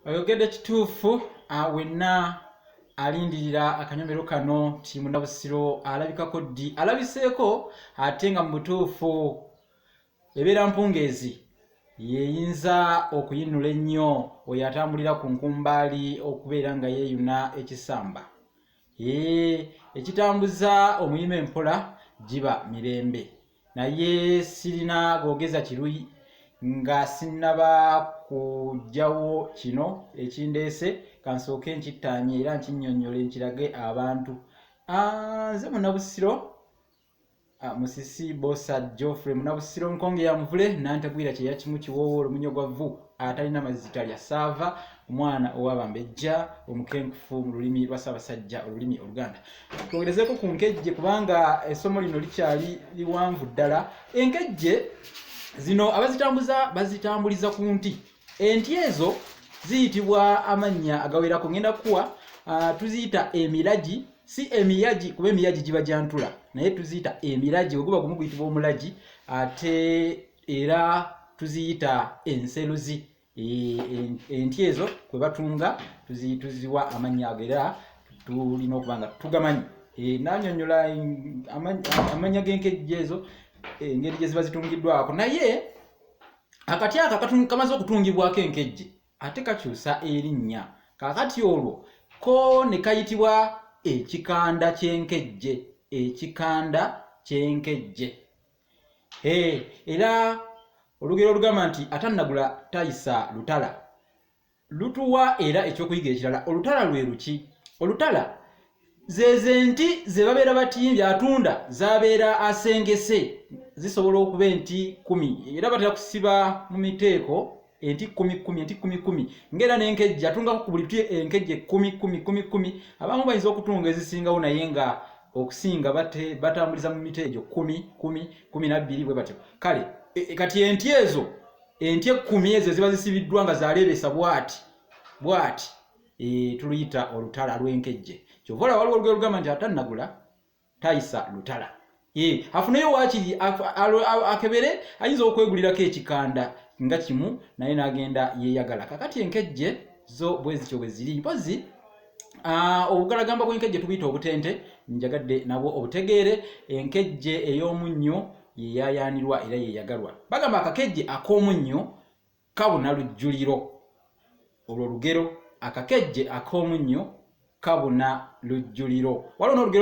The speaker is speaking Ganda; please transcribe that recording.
Oyogedde kituufu. Wenna alindirira akanyomero kano nti Munnabusiro alabikako ddi, alabiseeko, ate nga mu butuufu ebeera mpungeezi yeyinza okuyinula ennyo oyo atambulira ku nkumbaali okubeera nga yeeyuna ekisamba. Ee, ekitambuza omuyima empola giba mirembe. Naye sirina googeza kiruyi nga sinnaba kuggyawo kino ekindeese, kansooke nkittaanye era nkinnyonnyole nkirage abantu. Nze Munnabusiro Musisi Bbosa Geoffrey Munnabusiro Nkonge ya Muvule Nantagwira Kyeya Kimu Kiwoowo Lumunyo gwa Vvu atalina mazzi talya saava omwana ow'Abambejja omukenkufu mu lulimi lwa Ssaabasajja olulimi Oluganda. Twongerezeeko ku nkejje kubanga essomo lino likyali liwanvu ddala. Enkejje zino abazitambuza bazitambuliza ku nti. Enti ezo ziyitibwa amannya agawerako, ngenda kukuwa tuziyita emiragi, si emiyagi kuba emiyagi giba gya ntula, naye tuziyita emiragi. Bwe guba gumu guyitibwa omulagi, ate era tuziyita enseruzi. Enti ezo kwe batunga tuziwa amannya ago era tulina okuba nga tugamanyi. Nanyonyola amannya g'enkejje ezo engeri gye ziba zitungiddwako, naye akati ako kamaze okutungibwako enkejje ate kakyusa erinnya. Kaakati olwo ko ne kayitibwa ekikanda ky'enkejje, ekikanda ky'enkejje. Era olugero olugamba nti atannagula tayisa lutala lutuwa era ekyokuyiga ekirala. Olutala lwe luki? Olutala zezo enti ze babeera batimbye, atunda z'abeera asengese, zisobola okuba enti 10, era batera kusiba mu miteeko enti 10 10, enti 10 10, ng'era n'enkejje atungako ku buli luti enkejje 10 10 10 10. Abamu bayinza okutunga ezisingawo, naye nga okusinga batambuliza mu miti egyo 10 10, 12 bwe batyo. Kale kati enti ezo, enti 10 ezo ziba zisibiddwa nga zaleebesa bwati bwati, tuluyita olutala lw'enkejje. Kyova olaba waliwo olugero olugamba nti atannagula tayisa lutala. Afuneyo waakiri akebere, ayinza okwegulirako ekikanda nga kimu naye n'agenda yeeyagala. Kakati enkejje zo bwe zityo bwe ziri. Mpozzi obugalagamba bw'enkejje tubuyita obutente, njagadde nabwo obutegeere. Enkejje ey'omunnyo yeyayaanirwa era yeyagalwa. Bagamba akakejje ak'omunnyo kabuna lujjuliro. Olwo lugero, akakejje ak'omunnyo kabuna lujjuliro. Waliwo n'olugero